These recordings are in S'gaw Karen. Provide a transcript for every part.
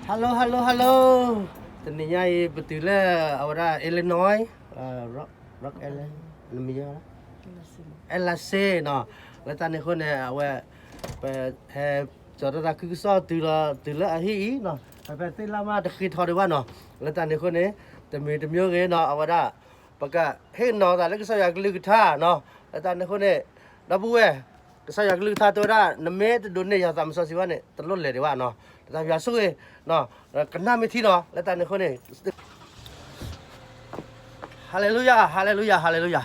Hello hello hello, တနံၤညါအံၤ ပတုၤလၢအဝဲဒၣ် Illinois, Rock, Rock Island, နမံၤယဲ Ellis နီၤ. လၢတၢ်န့ၣ်အဃိန့ၣ် အဝဲ ပဟဲ ကၠီၤတၢ်သးခုကစီၣ်တုၤလီၤ တုၤလၢအဟံၣ်အံၤနီၤ, ပသ့ၣ်လၢမးတဃ့ထီဒံးဘၣ်နီၤ. လၢတၢ်န့ၣ်အဃိန့ၣ် တမံၤတမံၤဂ့ၤနီၤ အဝဲဒၣ် ပကဟ့ၣ်နီၤသးလၢကစၢ်ယွၤကလုၢ်ကထါနီၤ. လၢတၢ်န့ၣ်အဃိန့ၣ် ဒီပုၢ်ဝဲၢ် ကစၢ်ယွၤကလုၢ်ကထါတဲဝဲဒၣ် နမ့ၢ်တဒိးန့ၢ်ယွၤသးမစီဆှံဘၣ်န့ၣ် တလိၣ်လဲၤဒံးဘၣ်နီၤ. တၢ်သးပယွၤဆိၣ်ဂ့ၤနီၤ, ကနၣ်မ့ၢ်ထံနီၤ. လၢတၢ်န့ၣ်အဃိန့ၣ် ဟါလ့လူယၤ, ဟါလ့လူယၤ, ဟါလ့လူယၤ.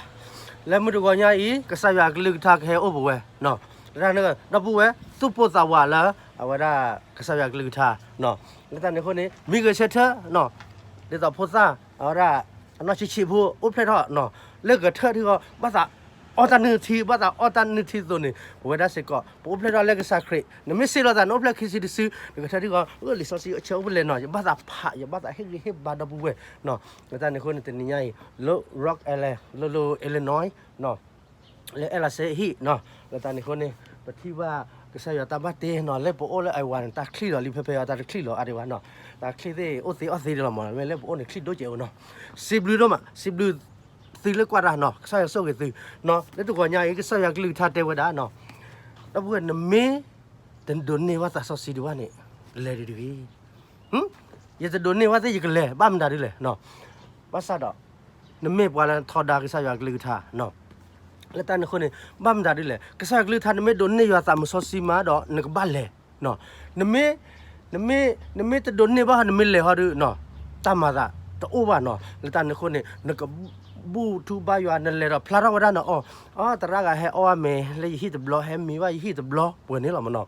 လၢမုၢ်တဂီၤညါအံၤ ကစၢ်ယွၤကလုၢ်ကထါကဟဲအိၣ်ပဝဲနီၤ. လၢတၢ်န့ၣ် ဒီပုၢ်ဝဲၢ် သူၣ်ပိၢ်သးဝးလၢ အဝဲဒၣ်ကစၢ်ယွၤကလုၢ်ကထါနီၤ. လၢတၢ်န့ၣ်အဃိန့ၣ် မ့ၢ်ဂဲၤဆၢထၢၣ်နီၤ, ဒ်သိးဖိသၣ် အဝဲဒၣ် အနီၢ်ဆံးဆံးဖိအိၣ်ဖျဲၣ်ထီၣ်နီၤ, လၢဂဲၤဆၢထၢၣ်ထံဃီ ဘၣ်သးအီၣ်တၢ်နုၢ်ထံ, ဘၣ်သးအီၣ်တၢ်နုၢ်ထံအသိးန့ၣ် ပဝဲဒၣ်စ့ၢ်ကီး ပအိၣ်ဖျဲၣ်ထီၣ်လၢကစၢ်ခရံာ်, နမ့ၢ်စံးလီၤသး နအိၣ်ဖျဲၣ်ခံစုတစု ဂဲၤဆၢထၢၣ်ထံဃီ လံာ်စီဆှံအဆၢအိၣ်ဖဲလဲၣ်နီၤ, ယဘၣ်သးဖး ယဘၣ်သးဟ့ၣ်ဂံၢ်ဟ့ၣ်ဘါဒီပုၢ်ဝဲၢ်နီၤ. လၢတၢ်န့ၣ်အဃိန့ၣ် တနံၤညါအံၤ လၢ Rock Island လၢ လၢ Illinois နီၤ, လၢ Ellis ဟံၣ်နီၤ. လၢတၢ်န့ၣ်အဃိန့ၣ် ပထံၣ်ဘၣ်ကစၢ်ယွၤတၢ်ဘၣ်တ့နီၤ, လၢပအိၣ်လၢ Iowa န့ၣ် တၢ်ချံၣ်လီၤလံ ဖဲဖဲအံၤ တၢ်တချံၣ်လီၤအါဒံးဘၣ်နီၤ. တၢ်ချံၣ်သ့ၣ်အိၣ်သ့အီၣ်သ့ဒံးလီၤမး, မ့ၢ်လၢပအိၣ်န့ၣ် ချံၣ်ဒိၣ်ကဲးအိၣ်နီၤ. စံးဘျုးဒိၣ်မး, စံးဘျုးသုလၢကွၢ်တၢ်နီၤ, ကစၢ်ယွၤဆိၣ်ဂ့ၤသုနီၤ. လၢတဂီၤညါအံၤ ကစၢ်ယွၤကလုၢ်ကထါတဲဝဲဒၣ်နီၤ, ဒီပုၢ်ဝဲၢ် နမ့ၢ်တဒိးန့ၢ်ဘၣ်သးစီဆှံဒံးဘၣ်န့ၣ် လဲၤဒံးတဂ့ၤ. ယတဒိးန့ၢ်ဘၣ်သ့ၣ် ယကလဲၤ ဘၣ်မတၤဒ်လဲၣ်နီၤ. ဘၣ်ဆၣ်ဒီး နမ့ၢ်ပှၤလၢထီဒါကစၢ်ယွၤကလုၢ်ကထါနီၤ. လၢတၢ်န့ၣ်အဃိန့ၣ် ဘၣ်မတၤဒ်လဲၣ်, ကစၢ်ယွၤကလုၢ်ကထါ နမ့ၢ်ဒိးန့ၢ်ယွၤသးမစီဆှံမးဒီး နကဘၣ်လဲၤနီၤ. နမ့ၢ် နမ့ၢ် နမ့ၢ်တဒိးန့ၢ်ဘၣ် နမ့ၢ်လဲၤဟီဒုးနီၤ, တၢ်မၤသးတအိၣ်ဘၣ်နီၤ. လၢတၢ်န့ၣ်အဃိန့ၣ် နကဘူၣ်ထူဘါယွၤ နလဲၤဒီးဖျါထီၣ်ဝဲဒၣ်နအီၣ်, အသရၣ်ဂၤဟဲအီၣ်ဝဲမ့ၤလၢယဟံၣ်တဘျီ ဟဲမံဘၣ်ယဟံၣ်တဘျီ ပှဲၤန့ၣ်လီၤမးနီၤ.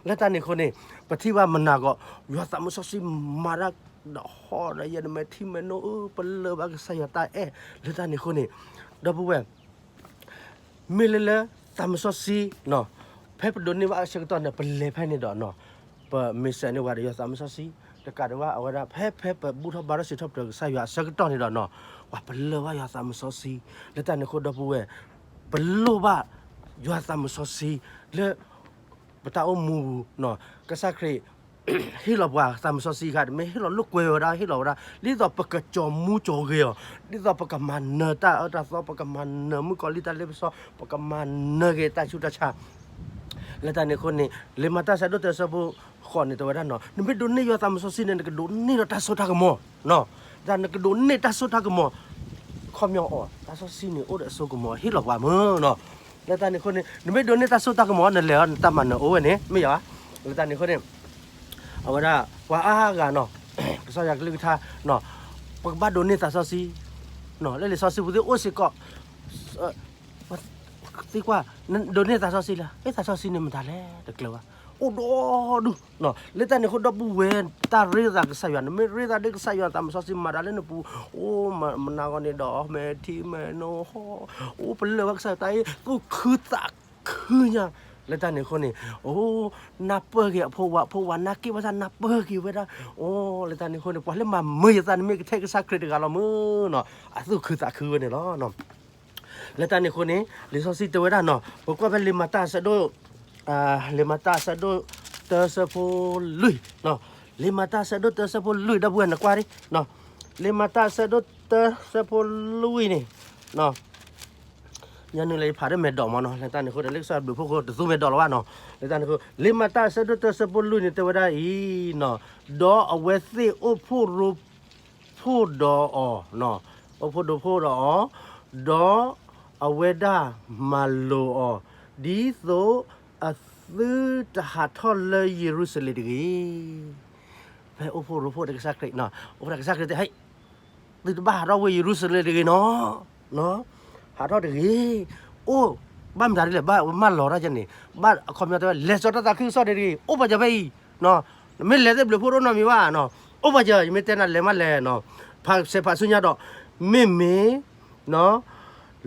လၢတၢ်န့ၣ်အဃိန့ၣ် ပထံၣ်ဘၣ်မနၤဂီၤ ယွၤသးမစီဆှံမၤတၢ်ဒီးဟီၣ်ဒီးယဲၢ် နမဲာ်ထံမဲာ်နိအၢ ပလၢၢ်ဘၣ်ကစၢ်ယွၤတၢ်အဲၣ်. လၢတၢ်န့ၣ်အဃိန့ၣ် ဒီပုၢ်ဝဲၢ် မ့ၢ်လၢလၢသးမစီဆှံ ဖဲပဒိးန့ၢ်ဘၣ်အဆၢကတီၢ်န့ၣ် ပလဲၤဖဲန့ၣ်ဒီးနီၤ, ပမ့ၢ်စဲးန့ၢ်ဝဲဒီးယွၤသးမစီဆှံ တကးဒံးဘၣ် အဝဲဒၣ် ဖဲဖဲပဘူၣ်ထီၣ်ဘါထီၣ်စံးထီၣ်ပတြၢၤကစၢ်ယွၤအဆၢကတီၢ်န့ၣ်ဒီးနီၤ, ပှၤပလၢၢ်ဘၣ်ယွၤသးမစီဆှံ. လၢတၢ်န့ၣ်အဃိ ဒီပုၢ်ဝဲၢ် ပလိၣ်ဘၣ်ယွၤသးမစီဆှံ လၢ ပတၢ်အိၣ်မူပူၤနီၤ. ကစၢ်ခရံာ် ဟ့ၣ်လီၤပှၤသးမစီဆှံခါ တမ့ၢ်ဟ့ၣ်လီၤလိာ်ကွဲဝဲဒၣ် ဟ့ၣ်လီၤဝဲဒၣ် ဒ်သိးပကကၠီၤမူကၠီၤဂဲၤအီၤ, ဒ်သိးပကမၤနၢၤတၢ်အၢတၢ်သီ, ပကမၤနၢၤမုၣ်ကီၤလံၢ်တၢ်လ့ပစီ, ပကမၤနၢၤက့ၤတၢ်ဆူးတၢ်ဆါ. လၢတၢ်န့ၣ်အဃိန့ၣ် လံာ်မၤတၢ်ဆၢဒိၣ်တၢဆၢဖိဃိးန့ၣ် တဲဝဲဒၣ်နီၤ, နမ့ၢ်ဒိးန့ၢ်ယွၤသးမစီဆှံန့ၣ် နကဒိးန့ၢ်ဒီးတၢ်စိတၢ်ကမီၤနီၤ. တၢ်နကဒိးန့ၢ်တၢ်စိတၢ်ကမီၤ ခီပညီအီၤ တၢ်စီဆှံန့ၣ် အိၣ်ဒီးအစိကမီၤ ဟ့ၣ်လီၤပှၤမ့ၢ်နီၤ. လၢတၢ်န့ၣ်အဃိန့ၣ် နမ့ၢ်ဒိးန့ၢ်တၢ်စိတၢ်ကမီၤ နလဲၤအီၤ နတၢ်မၤနၢၤအိၣ်ဝဲန့ၣ် မ့ၢ်ယါ. လၢတၢ်န့ၣ်အဃိန့ၣ် အဝဲဒၣ် ပှၤအါဂၤနီၤ ကစၢ်ယွၤကလုၢ်ကထါနီၤ ပကဘၣ်ဒိးန့ၢ်သးစီဆှံနီၤ. လၢလံာ်စီဆှံပူၤသ့ၣ်အိၣ်စ့ၢ်ကီး သံကွၢ် ဒိးန့ၢ်သးစီဆှံလၢ အ့ သးစီဆှံန့ၣ်မတၤလဲၣ် တကျၢၤဘၣ် အိၣ်ဒီဒူၣ်နီၤ. လၢတၢ်န့ၣ်အဃိ ဒီပုၢ်ဝဲၢ် တၢ်ရ့သးကစၢ်ယွၤ နမ့ၢ်ရ့သးဒီးကစၢ်ယွၤသးမစီဆှံမၤတၢ်လၢနပူၤ အိၣ်မနၤဂီၤန့ၣ်ဒီး မဲာ်ထံမဲာ်နိဟီၣ် အိၣ်ပလၢၢ်ဘၣ်ကစၢ်ယွၤတၢ်အ့ သူၣ်ခုသးခုညါ. လၢတၢ်န့ၣ်အဃိန့ၣ် အိၣ် နၢ်ပၢၢ်က့ၤအဖိဝၤ အဖိဝၤ နၢ်က့ၢ်ဘၣ်ဆၣ်နၢ်ပၢၢ်က့ၤဝဲဒၣ် အိၣ် လၢတၢ်န့ၣ်အဃိန့ၣ် ပှၤလၢမၤမၢယသးန့ၣ်မ့ၢ်ကထဲကစၢ်ခရံာ်တဂၤလီၤမ့ၢ်နီၤ အသူၣ်ခုသးခုဝဲန့ၣ်လီၤ. လၢတၢ်န့ၣ်အဃိန့ၣ် လံာ်စီဆှံတဲဝဲဒၣ်နီၤ ပကွၢ်ဖဲလံာ်မၤတၢ်အဆၢဒိၣ် လံာ်မၤတၢ်အဆၢဒိၣ်တၢဆၢဖိလွံၢ်နီၤ လံာ်မၤတၢ်အဆၢဒိၣ်တၢဆၢဖိလွံၢ် ဒီပုၢ်ဝဲၢ်နကွၢ်ဒံးနီၤ လံာ်မၤတၢ်အဆၢဒိၣ်တၢဆၢဖိလွံၢ်န့ၣ်နီၤ ညါနုၤလၢယဖးဒၣ်မဲာ်ဒိးမးနီၤ လၢတၢ်န့ၣ်အဃိဒီး လၢကစၢ်ဘျုးဖှိၣ်ဃိတသူမဲာ်ဒိးလီၤဘၣ်နီၤ လၢတၢ်န့ၣ်အဃိ လံာ်မၤတၢ်အဆၢဒိၣ်တၢဆၢဖိလွံၢ်န့ၣ် တဲဝဲဒၣ်အံၤနီၤ ဒီးအဝဲသ့ၣ်အိၣ်ဖှိၣ်ရိဖှိၣ်ဒီးအီၤ, အိၣ်ဖှိၣ်ဒိဖှိၣ်ဒီးအီၤ, ဒီးအဝဲဒၣ်မၤလိာ်အီၤ, ဒ်သိးအသုတဟးထီၣ်လၢယရူၤၡလ့ၣ်တဂ့ၤ. ဖဲအိၣ်ဖှိၣ်ရိဖှိၣ်ဒီးကစၢ်ခရံာ်, အိၣ်ဖှိၣ်ဒီးကစၢ်ခရံာ်တဲ ဟဲ သုတဘၣ်ဟးထီၣ်ဝ့ၢ်ယရူၤၡလ့ၣ်တဂ့ၤနီၤ, ဟးထီၣ်တဂ့ၤ, အိၣ် ဘၣ်မတၤဒ်လဲၣ် ဘၣ်ဝဲမၢလီၤတၢ်ယဲန့ၣ်, ဘၣ်အခီပညီတဲဝဲ လဲၤစိာ်တၢ်သးခုကစီၣ်တဂ့ၤ, အိၣ်ပှၤစၢၤဖဲအံၤ, နမ့ၢ်လဲၤသ့ၣ်ဘျုးဖှိၣ်ရိနီတမံၤဘၣ်နီၤ, အိၣ်ပှၤစၢၤ ယမ့ၢ်တဲနၤလဲၤမးလဲၤနီၤ, ဖးဆဲးဖးဆူညါဒီး, မ့မ့ၢ်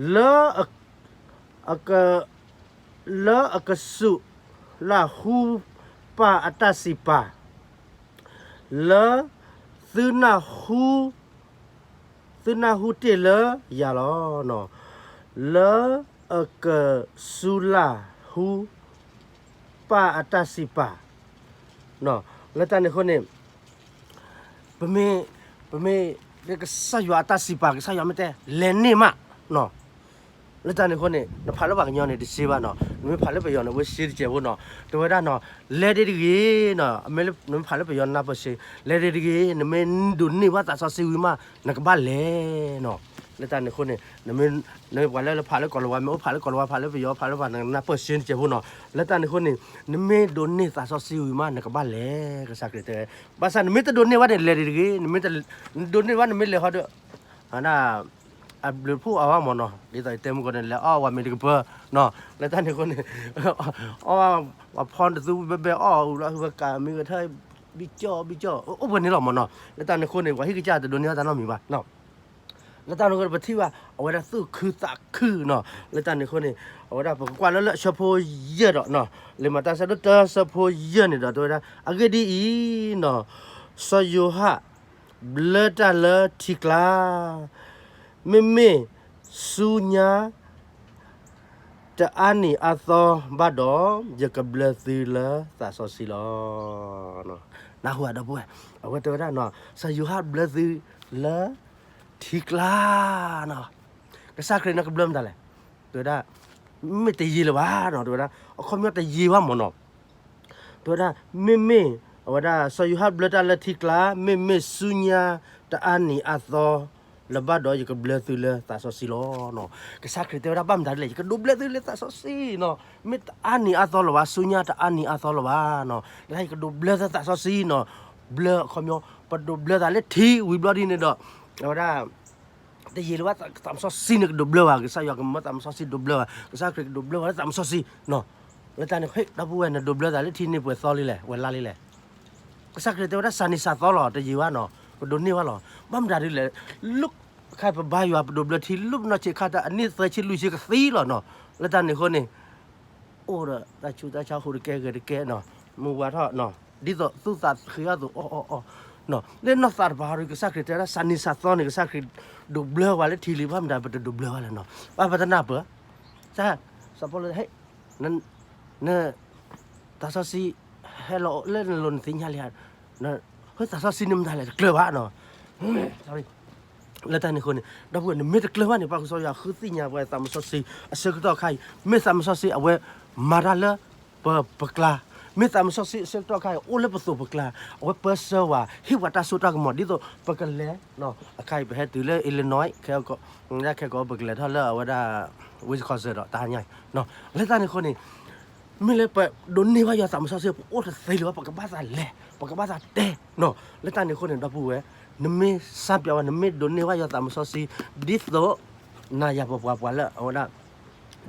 လၢ လၢ အကစူးလၢ်ဟူပၢ်အတၢ်စံးပာ်, လၢ သုနၢ်ဟူ သုနၢ်ဟူတ့ၢ်လၢယၤလီၤ. လၢအကစူးလၢ်ဟူ ပၢ်အတၢ်စံးပာ်, လၢတၢ်န့ၣ်အဃိန့ၣ် ပမ့ၢ်, ပမ့ၢ်, ကစၢ်ယွၤအတၢ်စံးပာ် ကစၢ်ယွၤမ့ၢ်တဲ လဲၤန့ၢ်မးနီၤ. လၢတၢ်န့ၣ်အဃိန့ၣ် နဖးလၢပှၤကညီန့ၣ် တစ့ဘၣ်နီၤ. နမ့ၢ်ဖးလၢပယီၤန့ၣ် အဝဲစ့တစဲးဖိနီၤ. တဲဝဲဒၣ်နီၤ, လဲၤဒံးတဂ့ၤနီၤ. မ့ၢ်လၢနမ့ၢ်ဖးလၢပယီၤနၢ်ပၢၢ်စ့, လဲၤဒံးတဂ့ၤ, နမ့ၢ်ဒိးန့ၢ်ဘၣ်သးစီဆှံဝံၤမး နကဘၣ်လဲၤနီၤ. လၢတၢ်န့ၣ်အဃိန့ၣ် နမ့ၢ်, နမ့ၢ်ပှၤလၢလၢဖးလၢကီၢ်လီၤဝါ မ့ၢ်အိၣ်ဖးလၢကီၢ်လီၤဝါ ဖးလၢပယီၤ ဖးလၢပှၤနၢ်ပၢၢ်စ့တစဲးဖိနီၤ. လၢတၢ်န့ၣ်အဃိန့ၣ် နမ့ၢ်ဒိးန့ၢ်သးစီဆှံဝံၤမး နကဘၣ်လဲၤ ကစၢ်ခရံာ်တဲ. ဘၣ်ဆၣ်နမ့ၢ်တဒိးန့ၢ်ဘၣ်န့ၣ် လဲၤဒံးတဂ့ၤ, နမ့ၢ်တ, နဒိးန့ၢ်ဘၣ် နမ့ၢ်လဲၤဟီဒီး အဘျုးဖှိၣ်အါဝဲမၢ်နီၤ. ဒ်သိးယတဲမုၢ်ကီၢ်န့ၣ် လဲၤအီၣ်ဝဲမ့ၤတကပၢၤနီၤ. လၢတၢ်န့ၣ်အဃိန့ၣ် အီၣ်ဝဲဖီတသူဘဲဘဲ အီၣ်အူလီၤ ဟုဝဲကးမ့ၢ်ဂဲၤထၢၣ် ဘံကၠီၣ်ဘံကၠီၣ် အိၣ်ဝဲန့ၣ်လီၤမၢ်နီၤ. လၢတၢ်န့ၣ်အဃိန့ၣ် ပှၤဟံၣ်ကစၢ်တဒိးန့ၢ်ဘၣ်တၢ်နီတမံၤဘၣ်နီၤ. လၢတၢ်န့ၣ်အဃိန့ၣ် ပထံၣ်ဘၣ် အဝဲဒၣ်သူၣ်ခုသးခုနီၤ. လၢတၢ်န့ၣ်အဃိန့ၣ် အဝဲဒၣ်ပကကွၢ်လၢလၢအဆၢဖိယဲၢ်ဒီးနီၤ, လံာ်မၤတၢ်ဆၢဒိၣ်တၢဆၢဖိယဲၢ်န့ၣ်ဒီး တဲဝဲဒၣ် အဂ့ၢ်ဒ်အံၤနီၤ, စီၤယိၤဟၣ် ဘျၢတၢ်လၢထံကျါ, မ့မ့ၢ်ဆူညါ တအါနံၤအါသီဘၣ်ဒီး ယကဘျၢသုလၢသးစီဆှံလီၤ. နၢ်ဟူဧါ ဒီပုၢ်ဝဲၢ်, အဝဲတဲဝဲဒၣ်နီၤ, စီၤယိၤဟၣ်ဘျၢသုလၢထံကျါနီၤ. ကစၢ်ခရံာ်န့ၣ်ကဘျၢမတၤလဲၣ်. တဲဝဲဒၣ် မ့ၢ်တယံာ်လၢၤဘၣ်နီၤ. တဲဝဲဒၣ် အခီပညီတယံာ်ဘၣ်မၢ်နီၤ. တဲဝဲဒၣ် မ့မ့ၢ် အဝဲဒၣ် စီၤယိၤဟၣ်ဘျၢတၢ်လၢထံကျါ, မ့မ့ၢ်ဆူညါတအါနံၤအါသီလၢၤဘၣ်ဒီး ယကဘျၢသုလၢသးစီဆှံလီၤ. ကစၢ်ခရံာ်တဲဝဲဒၣ် ဘၣ်မတၤဒ်လဲၣ်, ယကဒိးဘျၢသုလၢသးစီဆှံနီၤ. မ့ၢ်တအါနံၤအါသီလၢၤဘၣ်, ဆူညါတအါနံၤအါသီလၢၤဘၣ်နီၤ. လၢယကဒိးဘျၢသးစီဆှံနီၤ. ဘျၢအခီပညီ ပဒိးဘျၢသးလၢထံဝံၤဘျီဒ်န့ၣ်ဒီး အဝဲဒၣ် တယံာ်လၢၤဘၣ် သးစီဆှံန့ၣ်ကဒိးဘျၢဝဲ, ကစၢ်ယွၤကမၢသးစီဆှံဒိးဘျၢဝဲ, ကစၢ်ခရံာ်ကဒိးဘျၢဝဲလၢသးစီဆှံနီၤ. လၢတၢ်န့ၣ် ဟဲ ဒီပုၢ်ဝဲၢ် နဒိးဘျၢသးလၢထံန့ၣ် ပှဲၤသီလံလဲၣ်, ဝဲလါလံလဲၣ်. ကစၢ်ခရံာ်တဲဝဲဒၣ် စးနံၤစးသီလီၤ, တယံာ်ဘၣ်နီၤ, ပဒိးန့ၢ်ဘၣ်လီၤ. ဘၣ်မတၤဒ်လဲၣ်, လၢခါပဘါယွၤ ပဒိးဘျၢထံ လၢပနီၢ်ဆံးခါတၢ် အနံၣ်သၢဆံလွံၢ်ဆံကသံလီၤနီၤ. လၢတၢ်န့ၣ်အဃိန့ၣ် အိၣ်ဒီးတၢ်ဆူးတၢ်ဆါ ဟူးတကဲဂဲၤတကဲနီၤ, မုၢ်ဝါထီၣ်နီၤ, ဒ်သိးသူၣ်သးဃ့အီၣ်သိးအီၣ်အီၣ်အီၣ်နီၤ. လၢနီၢ်သးတပၤဟီဒီး ကစၢ်ခရံာ်တဲဝဲဒၣ် စးနံၤစးသီန့ၣ် ကစၢ်ခရံာ်ဒိးဘျၢဝဲလၢထံလံ, ဘၣ်မတၤ ပတဒိးဘျၢဝဲလဲၣ်နီၤ. ဘၣ်ပတနၢ်ပၢၢ်, စး, စီၤပီလူး ဟဲ, န, န, သးစီဆှံ ဟဲလီၤလၢနလိၤ နသ့ၣ်ညါလံဧါ. ဟဲ သးစီဆှံန့ၣ်မတၤလဲၣ် တကျၢၤဘၣ်နီၤ. လၢတၢ်န့ၣ်အဃိန့ၣ် ဒီပုၢ်ဝဲၢ် နမ့ၢ်တကျၢၤဘၣ်န့ၣ် ပှၤကစၢ်ယွၤဃုသ့ၣ်ညါပှၤ သးစီဆှံအဆၢကတီၢ်ခါအံၤ, မ့ၢ်သးစီဆှံအဝဲမၤတၢ်လၢ ပ, ပကျါ, မ့ၢ်သးစီဆှံအဆၢကတီၢ်ခါအံၤ အိၣ်လၢပသိးပကျါ, အဝဲပၢဆှၢဝဲ ဟ့ၣ်ဝဲတၢ်စိတၢ်ကမီၤ ဒ်သိးပကလဲၤ, အခါအံၤပဟဲတုၤလၢ Illinois ခဲကိး, ခဲကိးပကလဲၤထီၣ်လၢအဝဲဒၣ် Wisconsin ဒီးတဟါညါအံၤ, လၢတၢ်န့ၣ်အဃိန့ၣ် မ့ၢ်လၢပဒိးန့ၢ်ဘၣ်ယွၤသးစီဆှံ ပအိၣ်တသ့လၢၤဘၣ်, ပကဘၣ်သးလဲၤ, ပကဘၣ်သးတဲနီၤ. လၢတၢ်န့ၣ်အဃိန့ၣ် ဒီပုၢ်ဝဲၢ်, နမ့ၢ်စံးပျးဝဲ နမ့ၢ်ဒိးန့ၢ်ဘၣ်ယွၤသးစီဆှံ ဒ်သိး နၤယၤပပှၤပှၤလၢအဝဲဒၣ်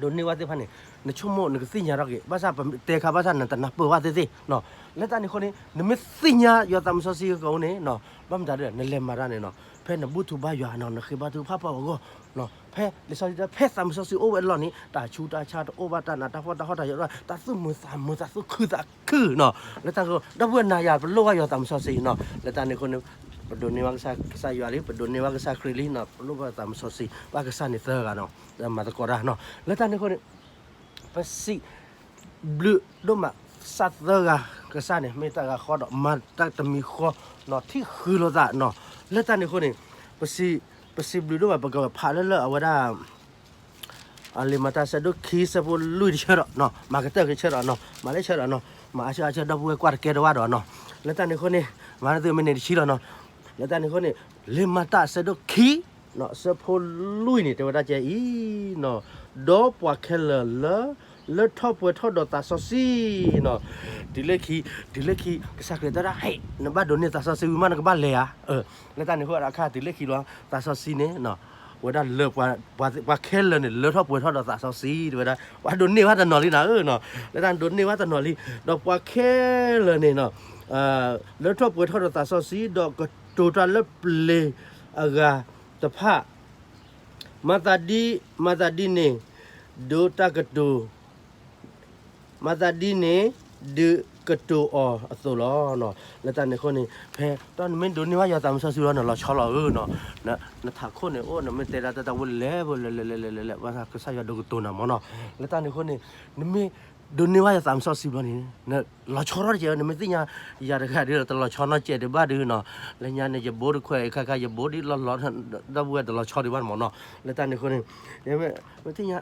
ဒိးန့ၢ်ဘၣ်သ့ၣ်တဖၣ်န့ၣ် နဆိကမိၣ်နကသ့ၣ်ညါထီၣ်က့ၤ, ဘၣ်ဆၣ်ပတဲခါ ဘၣ်ဆၣ်နတနၢ်ပၢၢ်ဘၣ်သ့ၣ်သ့ၣ်နီၤ. လၢတၢ်န့ၣ်အဃိန့ၣ် နမ့ၢ်သ့ၣ်ညါယွၤသးစီဆှံအဃိန့ၣ်နီၤ, ဘၣ်မတၤဒ်လဲၣ် နလဲၤမၤတၢ်န့ၣ်နီၤ, ဖဲနဘူၣ်ထီၣ်ဘါယွၤနီၤ, နဃ့ဘါထုကဖၣ်ပှၤအဂီၢ်နီၤ, ဖဲလံာ်စီဆှံတဲ ဖဲသးစီဆှံအိၣ်ဝဲအလီၢ်န့ၣ် တၢ်ဆူးတၢ်ဆါတအိၣ်ဘၣ်, တၢ်နးတၢ်ဖှီၣ်တၢ်ဟီၣ်တၢ်ယၢၤတအိၣ်ဘၣ်, တၢ်သူၣ်မုာ်သးမုာ် တၢ်သူၣ်ခုသးခုနီၤ. လၢတၢ်န့ၣ် ဒီပုၢ်ဝဲၢ် နၤယၤပလိၣ်ဘၣ်ယွၤသးစီဆှံနီၤ. လၢတၢ်န့ၣ်အဃိန့ၣ် ပဒိးန့ၢ်ဘၣ်ကစၢ်ယွၤလံ, ပဒိးန့ၢ်ဘၣ်ကစၢ်ခရံာ်လံနီၤ, ပလိၣ်ဘၣ်သးစီဆှံ, ဘၣ်ကစၢ်န့ၣ်သၢဂၤနီၤ, မၤသကိးတၢ်နီၤ. လၢတၢ်န့ၣ်အဃိန့ၣ် ပစံးဘျုးဒိၣ်မး ကစၢ်သၢဂၤ, ကစၢ်န့ၣ် မ့ၢ်တၢ်ဂၤဃီဒီး မၤတၢ်တမံၤဃီနီၤ, ထံၣ်ဃုာ်လိာ်သးနီၤ. လၢတၢ်န့ၣ်အဃိန့ၣ် ပစံးဘျုးဒိၣ်မး ပကဖးလၢလၢအဝဲဒၣ် လံာ်မၤတၢ်ဆၢဒိၣ်ခံ ဆၢဖိလွံၢ်တဆၢဒီးနီၤ, မၤကတၢၢ်က့ၤဆၢဒီးနီၤ, မၤလၢဆၢဒီးနီၤ, မၤအါဆၢအါဆၢ ဒီပုၢ်ဝဲၢ်ကွၢ်တကဲတဝၢ်ဒီးနီၤ. လၢတၢ်န့ၣ်အဃိန့ၣ် မၤန့ၢ်သုမ့ၢ်န့ၣ်တဆံလီၤနီၤ. လၢတၢ်န့ၣ်အဃိန့ၣ် လံာ်မၤတၢ်ဆၢဒိၣ်ခံ ဆၢဖိလွံၢ်န့ၣ် တဲဝဲဒၣ်ကဲအံၤနီၤ, ဒီးပှၤခဲလၢာ်လၢ လၢထီၣ်ပှဲၤထီၣ်ဒီးသးစီဆှံနီၤ, တုၤလၢခံ, တုၤလၢခံ ကစၢ်ခရံာ်တဲဒၣ် ဟဲ, နဘၣ်ဒိးန့ၢ်သးစီဆှံဝံၤမး နကဘၣ်လဲၤဧါ. လၢတၢ်န့ၣ်အဃိအခါ တုၤလၢခံလီၤ သးစီဆှံန့ၣ် ဝဲဒၣ်လၢ ပှၤခဲလၢာ်န့ၣ် လၢထီၣ်ပှဲၤထီၣ်ဒီးသးစီဆှံ တဲဝဲဒၣ်, ပှၤဒိးန့ၢ်ဘၣ်တနီၤလံနၤဧၢနီၤ. လၢတၢ်ဒိးန့ၢ်ဘၣ်တနီၤလံ, ဒီးပှၤခဲလၢာ်န့ၣ်နီၤ လၢထီၣ်ပှဲၤထီၣ်ဒီးသးစီဆှံ ဒီးကတိၤတၢ်လၢပျ့ၤအဂၤတဖၣ်, မၤသးဒ်, မၤသးဒ်န့ၣ် ဒုးတၢ်ကတိၤ မၤသးဒ်န့ၣ် ဒုးကတိၤအီၤအသိးလီၤ. လၢတၢ်န့ၣ်အဃိန့ၣ် ဖဲတၢ်နမ့ၢ်ဒိးန့ၢ်ဘၣ်ယွၤသးစီဆှံလီၤ နလီၤဆီလီၤဧၢနီၤ. နထးခိၣ်န့ၣ်အိၣ် နမ့ၢ်တဲဒၣ်တၢ်တၢ်ဝဲလဲၤ လဲၤလဲၤလဲၤလဲၤလဲၤ ဘၣ်ဆၣ်ကစၢ်ယွၤဒုးကတိၤနၤမၢ်နီၤ. လၢတၢ်န့ၣ်အဃိန့ၣ် နမ့ၢ် ဒိးန့ၢ်ဘၣ်ယသးမစီဆှံဘျီန့ၣ် လီၤဆီထီၣ်တကဲး နမ့ၢ်သ့ၣ်ညါ ယၤတဂၤဒ်တလီၤဆီနီတစဲးဒံးဘၣ်ဒုးနီၤ, လၢညါန့ၣ် ယဘိတခွဲးအခါခါ ယဘိဒ်လီၤလီၤ ဒီပုၢ်ဝဲၢ်တလီၤဆီဒံးဘၣ်မၢ်နီၤ, လၢတၢ်န့ၣ်အဃိန့ၣ် မ့ၢ်သ့ၣ်ညါ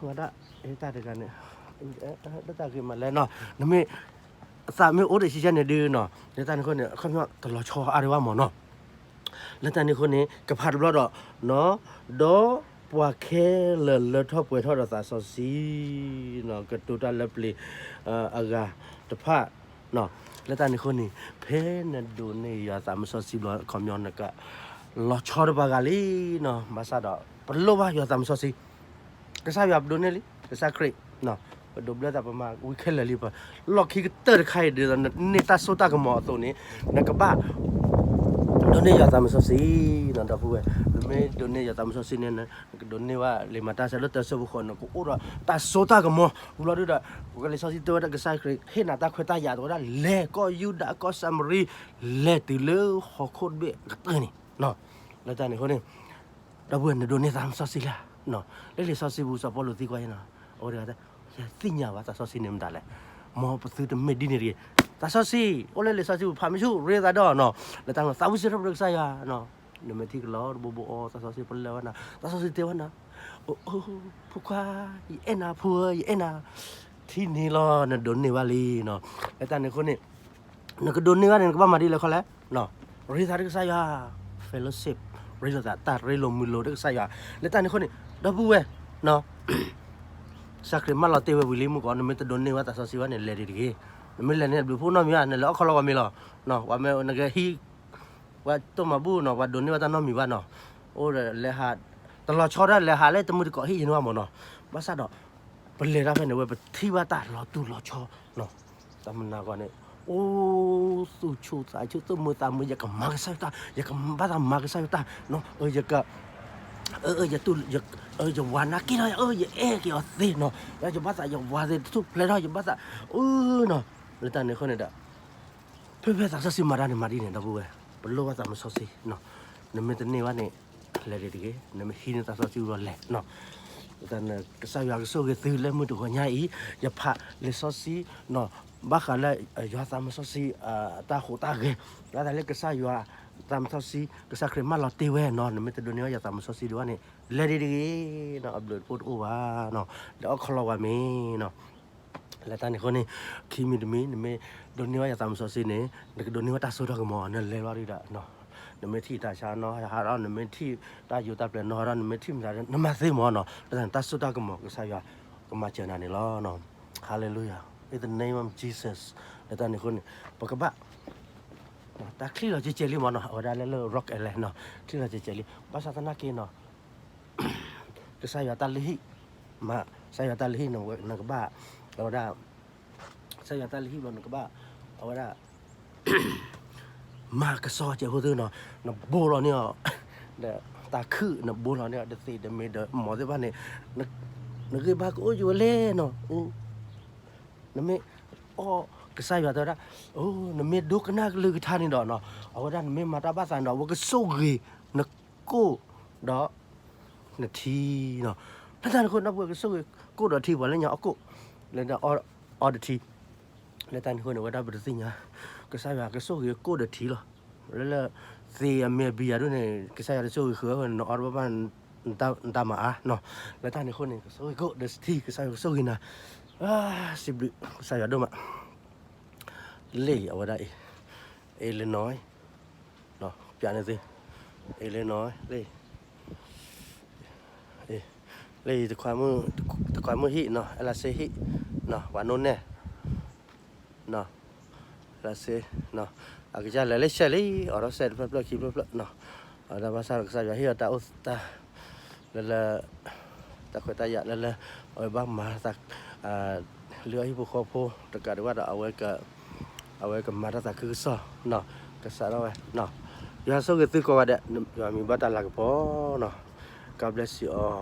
ဝဲဒၣ် တၢ်တဂၤန့ၣ် တၢ်ဂ့ၤမးလဲၣ်နီၤ, နမ့ၢ် အသးမ့ၢ်အိၣ်ဒီးဆံးဆံးန့ၣ်ဒုးနီၤ, လၢတၢ်န့ၣ်အဃိန့ၣ် အခီပညီတလီၤဆီအါဒံးဘၣ်မၢ်နီၤ. လၢတၢ်န့ၣ်အဃိန့ၣ် ကဖးတဘျီဒီး ဒီးပှၤခဲလၢာ်လၢထီၣ်ပှဲၤထီၣ်ဒီးသးစီဆှံ ကတိၤတၢ်လၢပျ့ၤ အဂၤတဖၣ် လၢတၢ်န့ၣ်အဃိန့ၣ် ဖဲနဒိးန့ၢ်ယွၤသးမစီဆှံဘျီ အခီပညီနက လီၤဆီတပှၤဂၤလံနီၤ, ဘၣ်ဆၣ်ဒီး ပလိၣ်ဘၣ်ယွၤသးမစီဆှံ ကစၢ်ယွၤပဒိးန့ၢ်လံ ကစၢ်ခရံာ် ပဒိးဘျၢသးပမၤဝံခဲလၢာ်လံပှၤ လီၢ်ခံကတၢၢ်တခါအံၤဒ်သိး နန့ၢ်တၢ်စိတၢ်ကမီၤအသိးန့ၣ် နကဘၣ် ဒိးန့ၢ်ယွၤသးမစီဆှံနီၤ ဒီပုၢ်ဝဲၢ်, နမ့ၢ်ဒိးန့ၢ်ယွၤသးမစီဆှံန့ၣ် နကဒိးန့ၢ်ဘၣ်လံာ်မၤတၢ်ဆၢဒိၣ်တၢဆၢဖိဃိး နကအိၣ်ဒီးတၢ်စိတၢ်ကမီၤ ဝံၤလီၤဒုးဒီး ပကလံာ်စီဆှံတဲဝဲဒၣ်ကစၢ်ခရံာ် ဟ့ၣ်နၤတၢ်ခွဲးတၢ်ယာ်အသိးဝဲဒၣ် လဲၤကီၢ်ယူဒၤကီၢ်စၤမရံ လဲၤတုၤလၢဟီၣ်ခိၣ်တဘ့ၣ်အကတၢၢ်န့ၣ် လၢတၢ်န့ၣ်အဃိန့ၣ် ဒီပုၢ်ဝဲၢ် နဒိးန့ၢ်သးမစီဆှံလံ, လၢလံာ်စီဆှံပူၤစီၤပီလူးသံကွၢ်အံၤနီၤ, အဝဲတဂၤတဲ, ယသ့ၣ်ညါဘၣ်သးစီဆှံန့ၣ်မတၤလဲၣ်, မ်ပသုတမ့ၢ်ဒ်န့ၣ်တဂ့ၤ, သးစီဆှံ အိၣ်လၢလံာ်စီဆှံပူၤ ဖးမ့ၢ်ဆူၣ်ရ့သးဒီးနီၤ, လၢတၢ်န့ၣ် သးဝံၣ်စံးထီၣ်ပတြၢၤကစၢ်ယွၤနီၤ, နမ့ၢ်ထံၣ်ကလီၤတဘိဘိအီၤ သးစီဆှံပလၢၢ်ဝဲနၤ, သးစီဆှံတဲဝဲနၤ, အိ ဖိခွါ ယအဲၣ်နၤ ဖိဧၢ ယအဲၣ်နၤ, ထံၣ်န့ၣ်လီၤ နဒိးန့ၢ်ဘၣ်လံနီၤ, လၢတၢ်န့ၣ်အဃိန့ၣ် နကဒိးန့ၢ်ဘၣ်န့ၣ် နကဘၣ်မၤဒ်လဲၣ်ခီလဲၣ်, ရ့သးဒီးကစၢ်ယွၤ, fellowship, ရ့လိာ်သး တၢ်ရ့လိာ်မုာ်လိာ်ဒီးကစၢ်ယွၤ, လၢတၢ်န့ၣ်အဃိန့ၣ် ဒီပုၢ်ဝဲၢ် ကစၢ်ခရံာ်မၢလီၤတ့ၢ်ဝဲဝံၤလံမုၢ်ကီး နမ့ၢ်တဒိးန့ၢ်ဘၣ်သးစီဆှံဘၣ်န့ၣ် လဲၤဒံးတဂ့ၤ, နမ့ၢ်လဲၤန့ၣ် ဘျုးဖှိၣ်နီတမံၤဘၣ် နလဲၤအီၣ်ခီလီၤပှၤမ့ၤလီၤ, ပှၤမ့ၢ်နကဟံး ပှၤတိၢ်မၤဘူၣ်နီၤ ပှၤဒိးန့ၢ်ဘၣ်တၢ်နီတမံၤဘၣ်နီၤ, အိၣ်ဒီးလဲၤဟး တလီၤဆီဒၣ်လဲၤဟးလၢတမုၢ်တကိးဟံၣ်ယန့ၢ်ဘၣ်မၢ်နီၤ, ဘၣ်ဆၣ်ဒီး ပလဲၤတၢ်ဖဲန့ၣ်ဝဲ ပထံၣ်ဘၣ်တၢ်လီၤတူၢ်လီၤဆီနီၤ, တၢ်မနၤဂီၢ်န့ၣ် အိၣ်သူၣ်ဆူၣ်သးဆူၣ် သူၣ်မုာ်သးမုာ် ယကမၤကစၢ်ယွၤတၢ် ယကဘၣ်သးမၤကစၢ်ယွၤတၢ်နီၤ, ယက ယတူၢ် ယဝၤနာ်က့ၤဒီး ယအဲၣ်က့ၤအီၤသ့နီၤ, ယဘၣ်သးယဝၤသ့ၣ်တထူၣ်ဖျဲးထီၣ် ယဘၣ်သး အၢနီၤ, လၢတၢ်န့ၣ်အဃိန့ၣ်ဒီး ဖဲဖဲသးစီဆှံမၤတၢ်န့ၣ် မၤဒ်န့ၣ် ဒီပုၢ်ဝဲၢ် ပလိၣ်ဘၣ်သးမစီဆှံနီၤ, နမ့ၢ်တန့ၢ်ဘၣ်န့ၣ် လဲၤဒံးတဂ့ၤ, နမ့ၢ်ဟံးန့ၢ်သးစီဆှံလီၤလဲၤနီၤ, လၢတၢ်န့ၣ် ကစၢ်ယွၤကဆိၣ်ဂ့ၤသုလၢမုၢ်တဂီၤညါအံၤ, ယဖးလံာ်စီဆှံနီၤ, ဘၣ်ဃးလၢ ယွၤသးမစီဆှံ တၢ်ဟူးတၢ်ဂဲၤ, ဘၣ်သးလၢကစၢ်ယွၤသးမစီဆှံ ကစၢ်ခရံာ်မၢလီၤတ့ၢ်ဝဲနီၤ, နမ့ၢ်တဒိးန့ၢ်ဘၣ်ယွၤသးမစီဆှံဒံးဘၣ်န့ၣ် လဲၤဒံးတဂ့ၤနီၤ, အဘျုးတအိၣ်ဘၣ်နီၤ, လဲၤအီၣ်ခီလီၤပှၤမ့ၤနီၤ လၢတၢ်န့ၣ်အဃိန့ၣ် ခံမံၤတမံၤ နမ့ၢ်ဒိးန့ၢ်ဘၣ်ယွၤသးမစီဆှံန့ၣ် နကဒိးန့ၢ်ဘၣ်တၢ်စိတၢ်ကမီၤ နလဲၤလီၤဒုးဒီး နမ့ၢ်ထံၣ်တၢ်ဆါနီၤဟးဒီး နမ့ၢ်ထံၣ်တၢ်ယိၤတၢ်ပျဲၤနီၤဟးဒီး နမ့ၢ်ထံၣ်မတၤ နမၤသ့မၢ်နီၤ, လၢတၢ်န့ၣ် တၢ်စိတၢ်ကမီၤ ကစၢ်ယွၤကမၤစၢၤနၤန့ၣ်လီၤ. Hallelujah in the name of Jesus. လၢတၢ်န့ၣ်အဃိန့ၣ် ပကဘၣ် တၢ်ချံလီၤကဲကဲးလံမၢ်နီၤ, အဝဲဒၣ်လၢလၢ Rock Island နီၤ, ချံလီၤကဲကဲးလံ, ဘၣ်ဆၣ်သနာ်က့နီၤ ကစၢ်ယွၤတၢ်လုၢ်ဟံၣ်, မ့ၢ် ကစၢ်ယွၤတၢ်လုၢ်ဟံၣ် နကဘၣ် အဝဲဒၣ် ကစၢ်ယွၤတၢ်လုၢ်ဟံၣ်ဘျီ နကဘၣ် အဝဲဒၣ် မၤကစီၣ်ကဲးဖိသ့ၣ်နီၤ, နဘိလီၤန့ၢ်အီၤ ဒီးတၢ်ခုၣ် နဘိလီၤန့ၢ်အီၤ ဒီးသ့ၣ်ဒီးမ့ၤဒီးမီၤသ့ၣ်တဖၣ်န့ၣ် နဂ့ၢ်ဘါကအိၣ်ယိာ်ဝဲလဲၣ်နီၤ, နမ့ၢ် အိၣ် ကစၢ်ယွၤတဲဝဲဒၣ် နမ့ၢ်ဒိကနၣ်ကလုၢ်ကထါန့ၣ်ဒီးနီၤ အဝဲဒၣ်နမ့ၢ်မၤတၢ်ဘၣ်သးန့ၣ်ဒီး အဝဲကဆိၣ်ဂ့ၤနကိၣ်ဒီး နထံနီၤ, လၢတၢ်န့ၣ်အဃိ ဒီပုၢ်ဝဲၢ် ကဆိၣ်ဂ့ၤကိၣ်ဒီးထံ ပှၤလၢညါအီၣ်ကိၣ် လၢအီတထံ လၢတၢ်န့ၣ်အဃိန့ၣ် အဝဲဒၣ်ပတသ့ၣ်ညါ ကစၢ်ယွၤကဆိၣ်ဂ့ၤကိၣ်ဒီးထံလီၤ. လၢလၢ သ့ၣ်အမဲာ်ဘံယၤဒ်န့ၣ် ကစၢ်ယွၤတဆိၣ်ဂ့ၤဃုာ်ဝဲ နအီတဘၣ်ဘၣ် နတၢ်မၤအါနီၤ, လၢတၢ်န့ၣ်အဃိန့ၣ် ကဆိၣ်ဂ့ၤကိၣ်ဒီးထံ ကစၢ်ယွၤကဆိၣ်ဂ့ၤနၤ စံးဘျုးကစၢ်ယွၤဒိၣ်မး လၢအံၤ အဝဲဒၣ်အံၤ Illinois ပျးန့ၢ်သု Illinois လၢ လၢအံၤ တခွါမုၣ်ဟံၣ်နီၤ အဲလးစ့ဟံၣ်နီၤ ပှၤနိနဲၣ် နီၤ အဲလးစ့ အကစၢ်လဲၤလၢဆဲးလံ အိးထီၣ်စဲးတဖျၢၣ်ဖျၢၣ်ခံဖျၢၣ်ဖျၢၣ်နီၤ အဝဲဒၣ်ဘၣ်ဆၣ်ဒီးကစၢ်ယွၤဟ့ၣ်အီၤတၢ်အိၣ်သး လၢလၢ တၢ်ခွဲးတၢ်ယာ်လၢလၢ အဝဲဘၣ်မၤသး လုၢ်အီၣ်ဟံၣ်ဖိဃီဖိ တကးဒံးဘၣ်ဒီး အဝဲကမၤတၢ်သးခုကစီၣ်နီၤ ကစးထီၣ်ဝဲနီၤ ယွၤဆိၣ်ဂ့ၤသုကိးဂၤဒဲး ယွၤမံၤဘၣ်တၢ်လၤကပီၤနီၤ God bless you all